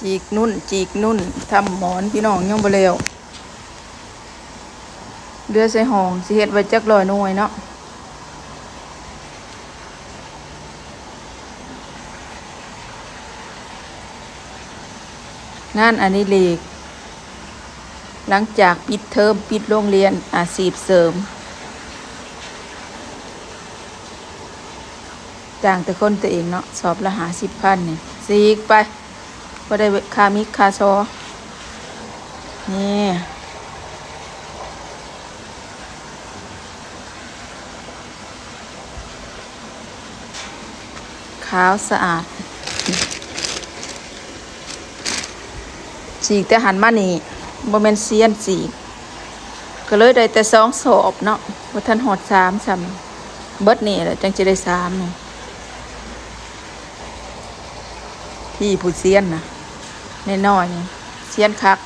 ຈີກນຸ້ນ ຈີກນຸ້ນ ທຳໝອນ ພີ່ນ້ອງ ຍັງບໍ່ແລ້ວ. ເຫຼືອໃສ່ຫ້ອງ ຊິເຮັດໄວ້ຈັກຮ້ອຍໜ່ວຍເນາະ. ງານອະດິເລກ ຫຼັງຈາກປິດເທີມ ປິດໂຮງຮຽນ ອາຊີບເສີມ ຈ້າງແຕ່ຄົນຕົວເອງເນາະ ສອບລະຫ້າສິບພັນນີ້ ສີກໄປ ບໍ່ໄດ້ຄ່າມິກຄ່າຊໍ ນີ້ ຂາວສະອາດ. ສີກແຕ່ຫັ້ນມານີ້ ບໍ່ແມ່ນຊຽນສີກ ກໍເລີຍໄດ້ແຕ່ສອງສອບເນາະ ບໍ່ທັນຮອດສາມຊ້ຳ. ເບິດນີ້ແຫຼະ ຈັ່ງຈະໄດ້ສາມນີ້ ພີ່ຜູ້ຊຽນນະ ນ້ອຍໆນີ້ ຊຽນຄັກ.